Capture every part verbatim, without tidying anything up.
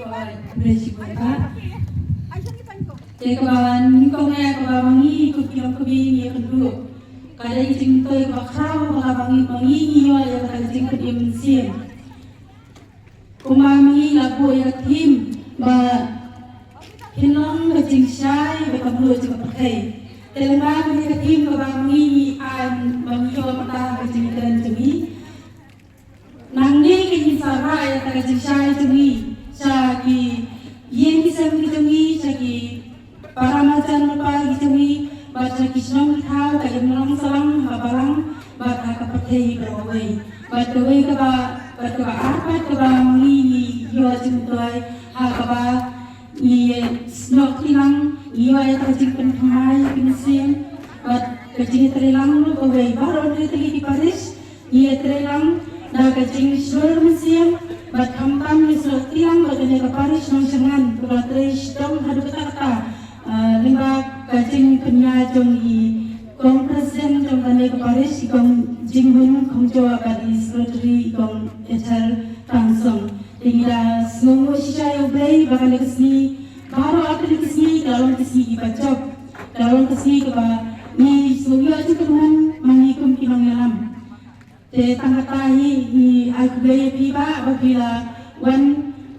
Te kaba nyngkong eh kaba ma ngi kum ki longkmie ngi ïakynduh, ka dei ka jingmyntoi kaba khraw ba kaba ma ngi, ma ngi ngi ïoh ïa ka jingpynim mynsiem. Kumba ma ngi la buh ïa ka theme ba phin long ka jingshai bad ka mluh jong ka pyrthei. Te lyngba kane ka theme kaba ma ngi ngi ai, ba ngi ïoh mynta ka jingkren jong ngi. Nangne ngin sa rah ïa ka jingshai jong ngi sha ki ïing ki sem ki jong ngi, sha ki para marjan lypa ki jong ngi, bad sha ki shnong ki thaw, ka imlang sahlang ha balang bad ha ka pyrthei baroh kawei. Bad kawei kaba, bad kaba ar pat kaba ma ngi ngi ïoh jingmyntoi ha kaba ngi snoh kti lang, ngi ïoh ïa ka jingpynthymmai ki mynsiem bad ka jingïatreilang ruh kawei. Baroh tylli tylli ki parish ngi ïatreilang da ka jingshlur mynsiem bad khamtam ngi snoh kti lang bad kane ka parish Nongshyrngan kaba trei shitom haduh katta katta. Ah, lyngba ka jingpynïaid jong i kong president jong kane ka parish, i kong Jinghun Khongjo bad i secretary, i kong Ethel Tansong. Te ngi da sngewnguh shisha ïa U Blei ba kane ka sngi, baroh artylli ki sngi ka la long ki sngi kiba jop, ka la long ki sngi kaba ngi sngew ïoh jingkyrmen ma ngi kum ki nongïalam. Te tang kata hi ngi ai khublei ïa phi Bah ba phi la wan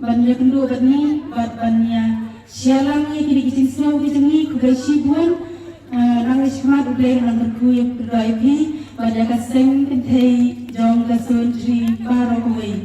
ban ïakynduh bad ngi bad ban ïa share lang ïa kine ki jingsngew ki jong ngi. Khublei shibun. Ah, nang ïa shikmat, U Blei un nang kyrkhu ïa phi bad ïa ka seng kynthei jong ka Sohryngkhoi baroh kawei.